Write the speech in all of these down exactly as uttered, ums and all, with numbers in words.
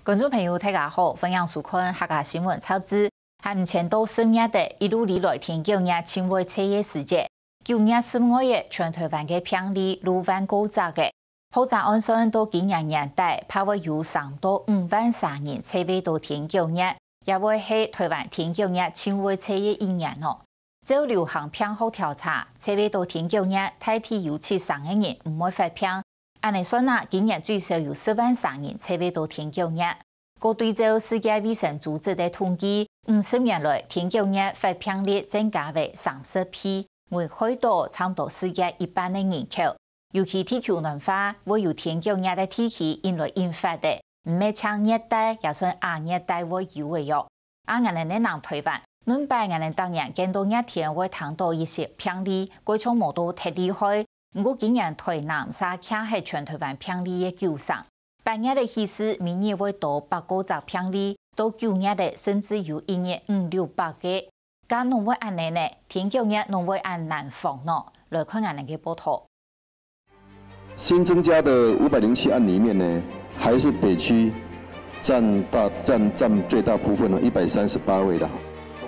觀眾朋友，大家好，歡迎收看客家新聞雜誌。還毋曾到十月个，一路以來天狗熱盡會吹个時節，九月十五日，全台灣个病例六萬過隻个。學者按算到今年年底，怕會有三到五萬儕人吹會到天狗熱，也會係台灣天狗熱盡會吹个一年哦。照流行病學調查，吹會到天狗熱，大體有七成个人毋會發病。 恁呢算啊，今年最少有十萬儕人吹會到天狗熱。過對照世界衛生組織个統計，五十年來天狗熱發病率增加為三十倍，危害到差毋多世界一半个人口。尤其地球暖化，會有天狗熱个地區因來引發个，毋係淨熱帶，也算亞熱帶會有个喲。 啊，𠊎等个南台灣，恁擺𠊎等逐年見到熱天會聽到一息病例，過像無到忒厲害。毋過今年台南嗄徛係全台灣病例个九成，八月个時節，每日會多百過隻病例，到九月个甚至有一日五六百个。該仰會恁呢呢？天狗熱仰會恁難防呢？來看𠊎等个報導。 新增加的五百零七案里面呢，还是北区占大占占最大部分了，一百三十八位的。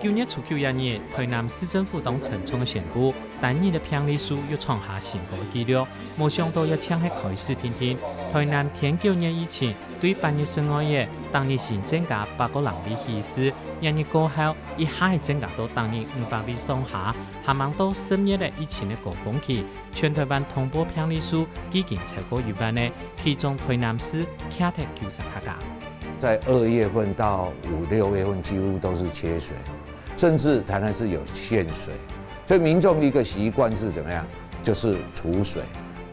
九月初九一日，台南市政府當沉重个宣布，單日个病例數又創下新高个纪录，無想到也淨係開始定定。台南天狗熱疫情對八月十五日，當日新增加百過零例起始，一日過後，一下係增加到當日五百例上下，還吂到十月个疫情个高峰期， 全台灣通報病例數已經超過一萬个，其中台南市徛忒九十客家。在二月份到五六月份几乎都是缺水，甚至台南市有限水，所以民众一个习惯是怎么样？就是储水。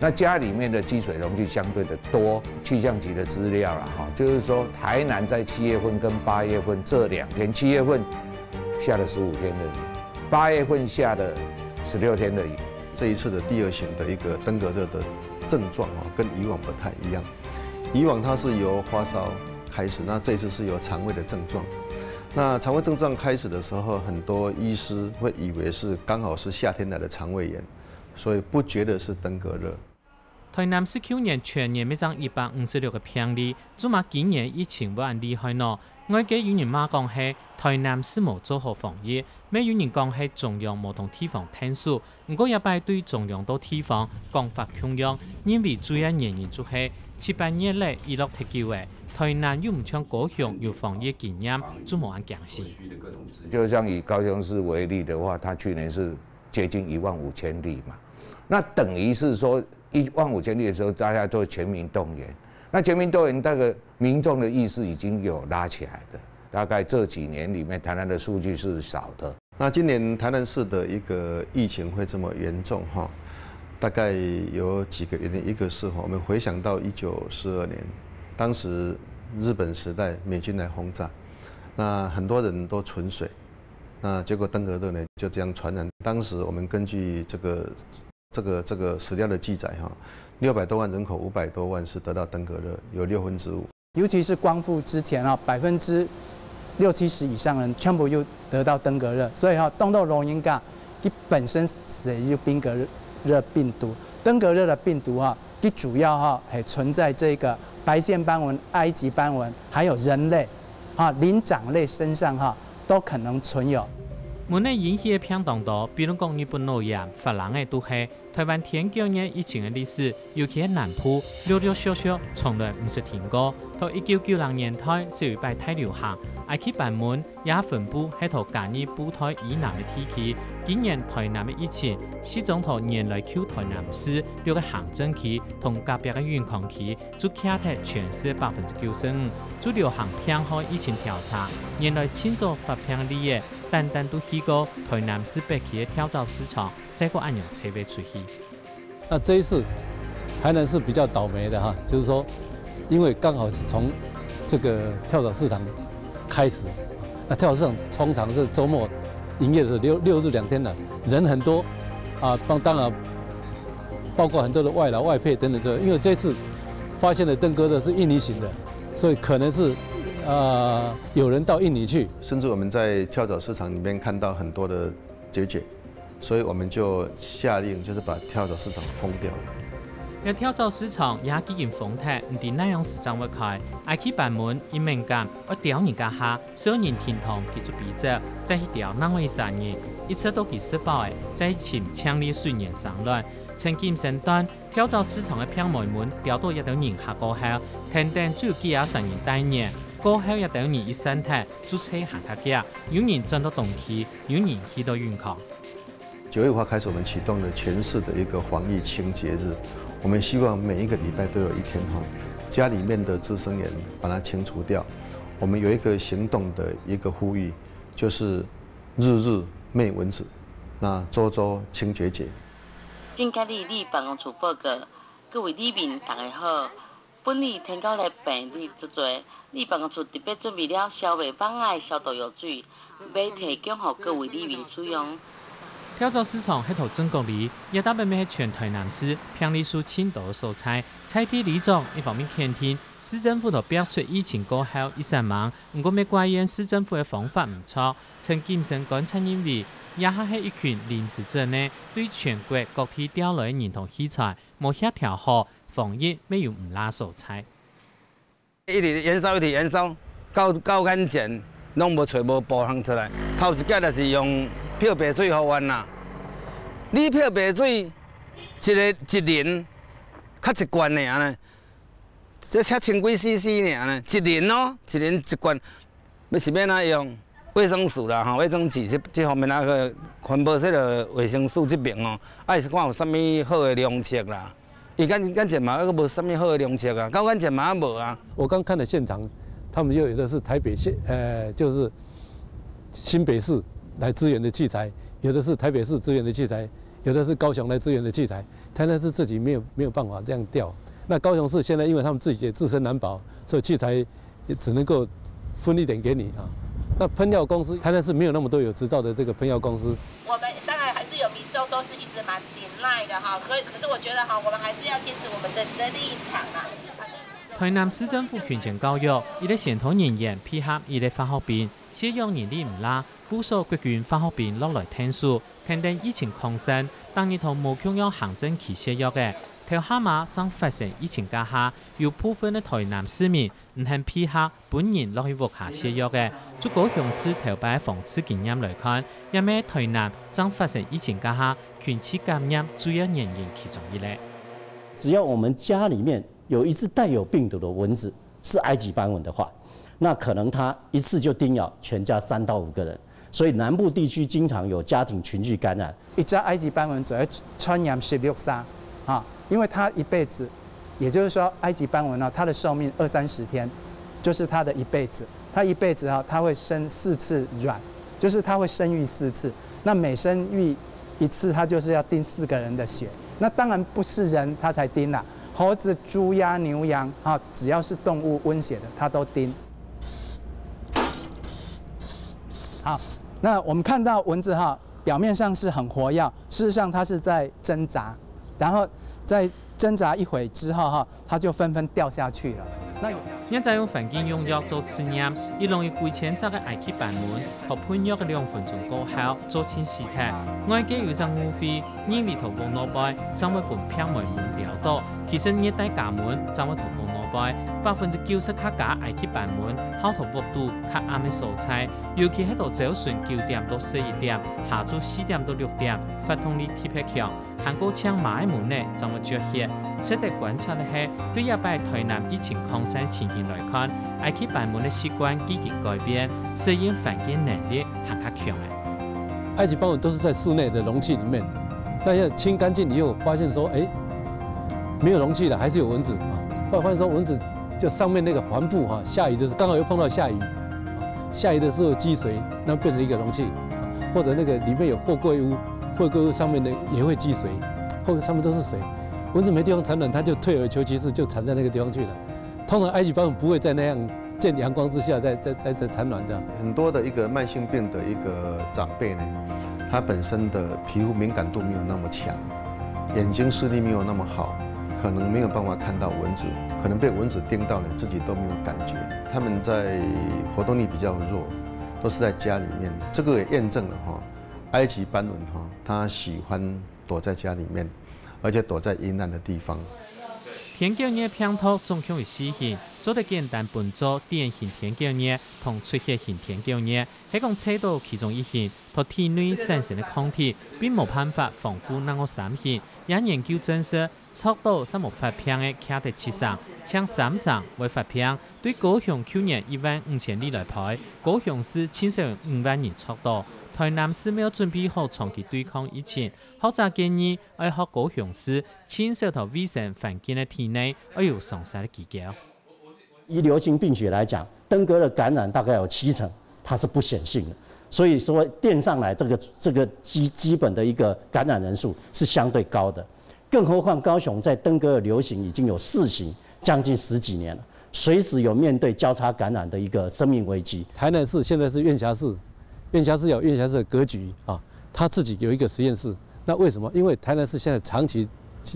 那家里面的积水容积相对的多，气象局的资料啦，哈，就是说台南在七月份跟八月份这两天，七月份下了十五天的雨，八月份下了十六天的雨，这一次的第二型的一个登革热的症状啊，跟以往不太一样。以往它是由发烧开始，那这一次是由肠胃的症状。那肠胃症状开始的时候，很多医师会以为是刚好是夏天来的肠胃炎，所以不觉得是登革热。台南市舊年全年乜正一百五十六个病例，做麼今年疫情會恁厲害呢？外界有人罵講係台南市無做好防疫，乜有人講係中央無同地方𢯭手， 毋過這擺對中央到地方講法共樣，認為主要原因就係七八月了，雨落忒久了，台南又毋像高雄有防疫經驗，就無恁驚死。就像以高雄市为例的话，它去年是接近一万五千例嘛，那等于是说一万五千例的时候，大家都全民动员，那全民动员那个民众的意识已经有拉起来的，大概这几年里面台南的数据是少的。 那今年台南市的一个疫情会这么严重哈，大概有几个原因，一个是哈，我们回想到一九四二年，当时日本时代美军来轰炸，那很多人都存水，那结果登革热呢就这样传染。当时我们根据这个这个这个史料的记载哈，六百多万人口，五百多万是得到登革热，有六分之五。 尤其是光复之前啊，百分之六七十以上人全部又得到登革热，所以哈，当多老人家佢本身死于登革热病毒。登革热的病毒哈，佢主要哈，还存在这个白线斑纹、埃及斑纹，还有人类哈，灵长类身上哈，都可能存有。蚊仔引起个病当多，比如讲日本脑炎、发冷个都係。 台灣天狗熱疫情个歷史，尤其係南部，陸陸續續從來毋識停過。到一九九零年代，就有一擺大流行，埃及斑蚊也分布係到嘉義布袋以南个地區。今年台南个疫情，集中到原來舊台南市六个行政區同隔壁个永康區，就徛忒全市个百分之九十五。就流行病害疫情調查，原來盡早發病例个，單單都去過台南市北區个跳蚤市場， 再過恁樣吹飛出去。那这一次台南是比较倒霉的哈，就是说，因为刚好是从这个跳蚤市场开始，那跳蚤市场通常是周末营业的时候，六六日两天呢，人很多啊，当当然包括很多的外劳、外配等等的，因为这次发现的登革热是印尼型的，所以可能是呃有人到印尼去。甚至我们在跳蚤市场里面看到很多的结节，所以我们就下令，就是把跳蚤市场封掉了。這跳蚤市場也既經封忒，毋知哪央時正會開。埃及斑蚊一敏感，愛叮人該下，小人停動佢就飛走，再去叮另外一儕人，一直到佢食飽咧，再去尋淨俐水源生卵。陳錦生斷，跳蚤市場个病媒蚊叮到這兜人下過後，跈等就有幾下儕人帶染，過後這兜人一散忒，就賰還較遽，有人轉到東區，有人去到永康。 九月五號開始，我們啟動了全市的一個防疫清潔日。我們希望每一個禮拜都有一天哈，家裡面的滋生源把它清除掉。我們有一個行動的一個呼籲，就是日日滅蚊子，那週週清潔節。今日立辦公處報告，各位里民大家好。 本日天狗熱病例足濟，立辦公處特別準備了消滅蚊仔消毒藥水，欲提供予各位里民使用。跳蚤市場係在正角里，這搭乜係全臺南市病例數盡多个所在。在地里長一方面肯定，市政府在拚出疫情過後一儕猛，毋過乜怪怨市政府个方法毋著。陳錦生觀察認為，這下係一群臨時症呢，對全國各地調來个人同器材無協調好，防疫乜有毋罅所在。 一直延燒，一直延燒，到到眼前，攏無找無步通出來。頭一屆就是用漂白水予阮啦。你漂白水一个一輪較一罐爾呢，這才千幾C C爾呢，一輪哦，一輪一罐，欲是欲哪用？衛生紙啦吼，衛生紙這這方面那個環保這个衛生紙這邊哦，愛是看有啥物好个良策啦。 伊眼眼前嘛，閣無啥物好个良策啊，到眼前嘛也無啊。我剛看了現場，他們就有的是台北縣，呃，就是新北市來支援的器材，有的是台北市支援的器材，有的是高雄來支援的器材。台南市自己沒有沒有辦法這樣調。那高雄市現在因為他們自己也自身難保，所以器材也只能夠分一點給你啊。那噴藥公司，台南市沒有那麼多有執照的這個噴藥公司。我們當然還是有民眾都是一直蠻 忍耐的哈，可可是我覺得哈，我們還是要堅持我們的的立場啊。臺南市政府群眾教育，一个先導人員配合一个化學兵，卸藥能力毋罅，故所國軍化學兵落來𢯭手，跈等疫情擴散，逐日同無共樣行政區卸藥个，頭下嘛正發生疫情該下，有部分个臺南市民 毋肯配合分人落去屋下卸藥个。就高雄市頭擺防治經驗來看，這下臺南正發生疫情該下，群聚感染主要原因其中一个。只要我們家裡面有一隻帶有病毒的蚊子，是埃及斑蚊的話，那可能它一次就叮咬全家三到五個人。所以南部地區經常有家庭群聚感染。一隻埃及斑蚊只會傳染十六儕，啊，因為它一輩子，也就是說埃及斑蚊呢，它的壽命二三十天，就是它的一輩子。它一輩子哈，它會生四次卵，就是它會生育四次。那每生育一次，它就是要叮四個人的血。那當然不是人它才叮啦，猴子、豬鴨、牛羊哈，只要是動物溫血的，它都叮。好，那我們看到蚊子哈，表面上是很活躍，事實上它是在掙扎，然後在掙扎一會之後哈，它就紛紛掉下去了。那有現在用環境用藥做試驗，一籠有幾千隻个埃及斑蚊，學噴藥个兩分鐘過後，做盡死忒。外界有隻誤會，認為在屋內背正會分病媒蚊叮到，其實熱帶家蚊正會在屋內背，百分之九十較加埃及斑蚊，好在屋肚較暗个所在，尤其係在朝晨九點到十一點，下晝四點到六點，活動力特別強。 還過淨嫲个蚊仔正會噭血，值得觀察个係，對這擺臺南疫情擴散情形來看，埃及斑蚊个習慣已經改變，適應環境能力還較強了。埃及斑蚊都是在室內的容器裡面，那要清乾淨以後，發現說，哎，沒有容器了，還是有蚊子啊。後來發現說蚊子就上面那個帆布哈，下雨的時候剛好又碰到下雨，下雨的時候積水，那變成一個容器，或者那個裡面有貨櫃屋，貨櫃屋上面的也會積水，後上面都是水。蚊子沒地方產卵，它就退而求其次，就產在那個地方去了。通常埃及斑蚊不會在那樣見陽光之下在在在在產卵的。很多的一個慢性病的一個長輩呢，他本身的皮膚敏感度沒有那麼強，眼睛視力沒有那麼好，可能沒有辦法看到蚊子，可能被蚊子叮到呢，自己都沒有感覺。他們在活動力比較弱，都是在家裡面。這個也驗證了哈，埃及斑蚊哈，它喜歡躲在家裡面。而且躲在阴暗的地方。田狗熱病毒總共有四型，做得簡單分做典型田狗熱同出血性田狗熱，係講測到其中一型，在體內產生个抗體，並無辦法防護另外三型。也研究證實，著到抑無發病个，徛得七成，淨三成會發病。對高雄舊年一萬五千例來排，高雄市盡少有五萬人著到。台南市乜愛準備好長期對抗疫情，學者建議愛學高雄市，盡少在衛生環境个體內愛有上殺个機構。以流行病学来讲，登革热感染大概有七成它是不显性的，所以说电上来这个这个基基本的一个感染人数是相对高的。更何况高雄在登革热流行已经有四型，将近十几年了，随时有面对交叉感染的一个生命危机。台南市现在是院辖市，院辖市有院辖市的格局啊，他自己有一个实验室。那为什么？因为台南市现在长期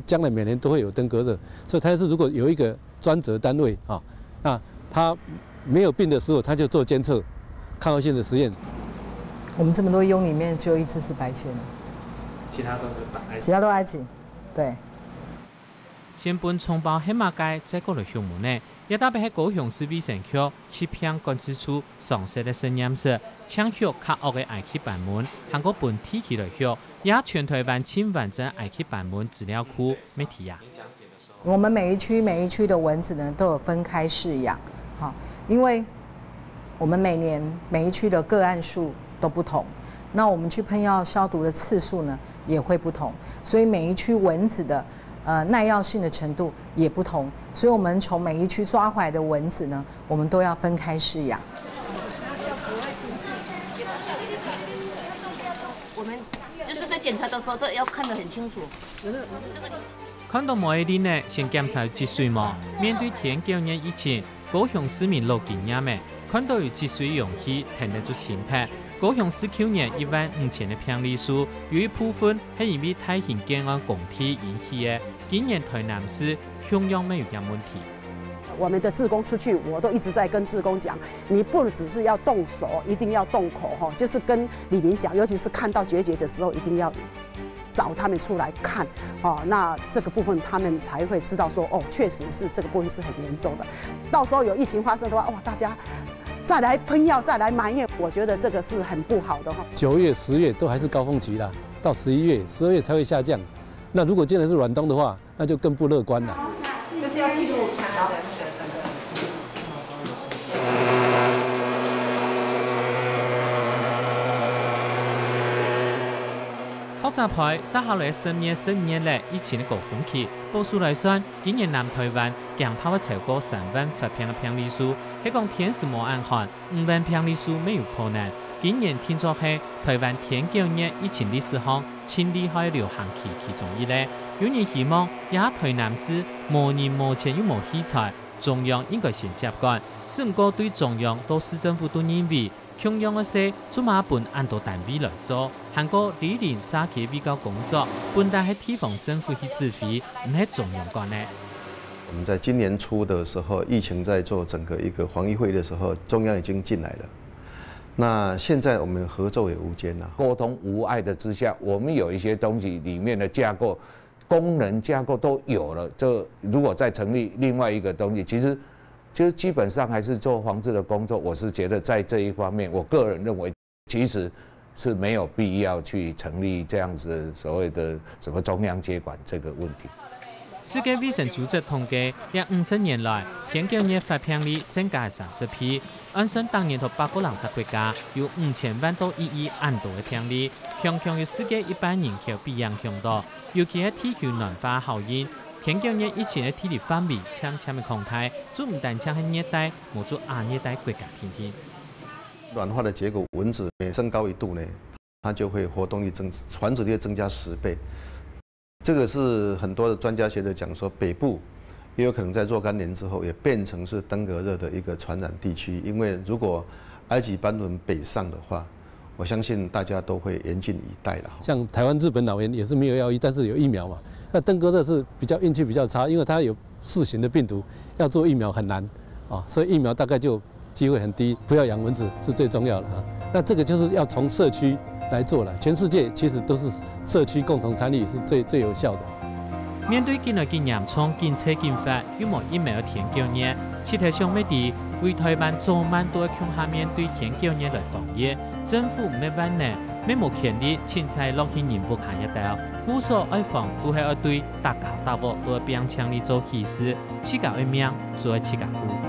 将来每年都会有登革热，所以台南市如果有一个专责单位啊，那他没有病的时候，他就做监测、抗药性的实验。我们这么多蛹里面只有一只是白血的，其他都是白。其他都埃及。对。先分葱包係麼个，再過來畜牧呢？也特別係高雄市衛生局疾病管制處常設个實驗室，淨畜較惡个埃及斑蚊，還過分地區來畜，也全台灣盡完整埃及斑蚊資料庫，乜提啊。我们每一区每一区的蚊子呢都有分开试养，好，因为我们每年每一区的个案数都不同，那我们去喷药消毒的次数呢也会不同，所以每一区蚊子的呃耐药性的程度也不同，所以我们从每一区抓回来的蚊子呢，我们都要分开试养。我们就是在检查的时候都要看得很清楚。看到無个人呢，先檢查有積水無？面對天狗熱疫情，高雄市民老經驗个，看到有積水容器，聽得出清白。高雄市舊年一萬五千个病例數，有一部分係因為大型建案工地引起个。今年台南市共樣乜有這問題。我们的志工出去，我都一直在跟志工讲，你不只是要动手，一定要动口哈，就是跟里民讲，尤其是看到结节的时候，一定要找他们出来看，哦，那这个部分他们才会知道说，哦，确实是这个部分是很严重的。到时候有疫情发生的话，哇，大家再来喷药，再来埋怨，我觉得这个是很不好的哈。九月、十月都还是高峰期啦，到十一月、十二月才会下降。那如果真的是暖冬的话，那就更不乐观了。學者派，接下來十月、十二月咧，疫情个高峰期，保守來算，今年南台灣驚怕會超過三萬發病个病例數，係講天時無恁寒，五萬病例數乜有可能。今年定著係台灣天狗熱疫情歷史上盡厲害个流行期其中一个。有人希望，這下台南市無人、無錢又無器材，中央應該先接管。只毋過對中央到市政府都認為， 共樣个事，做麼分恁多單位來做，還過里鄰社區衛教工作，本來係地方政府去指揮，毋係中央管个。我们在今年初的时候，疫情在做整个一个防疫会议的时候，中央已经进来了。那现在我们合作也无间啊。沟通无碍的之下，我们有一些东西里面的架构、功能架构都有了。这如果再成立另外一个东西，其实其实基本上还是做防治的工作。我是觉得在这一方面，我个人认为其实是没有必要去成立这样子所谓的什么中央接管这个问题。世界卫生组织统計，這五十年來，天狗熱發病率增加三十倍。按算逐年在百个零隻國家，有五千萬到一億恁多个病例，強強有世界一半人口被影響到。尤其係地球暖化效應，天狗熱疫情个地理範圍漸漸个擴大，就毋單淨係熱帶，無就亞熱帶國家定定。暖化的结果，蚊子每升高一度呢，它就会活动力增，繁殖力增加十倍。这个是很多的专家学者讲说，北部也有可能在若干年之后也变成是登革热的一个传染地区，因为如果埃及斑蚊北上的话，我相信大家都会严阵以待了。像台湾、日本、老挝也是没有药医，但是有疫苗嘛。那登革热是比较运气比较差，因为它有四型的病毒，要做疫苗很难啊，所以疫苗大概就机会很低，不要养蚊子是最重要的啊。那这个就是要从社区来做了，全世界其实都是社区共同参与是最最有效的。面對緊來緊嚴重經濟緊發，又無疫苗愛添救人，實際上乜知，為臺灣早慢都愛共下面對添救人來防疫，政府毋係萬能，乜無權利凊彩落去人屋下一兜。故所愛防都係愛對大家大屋都愛拚淨力做起始，自家愛命，就愛自家顧。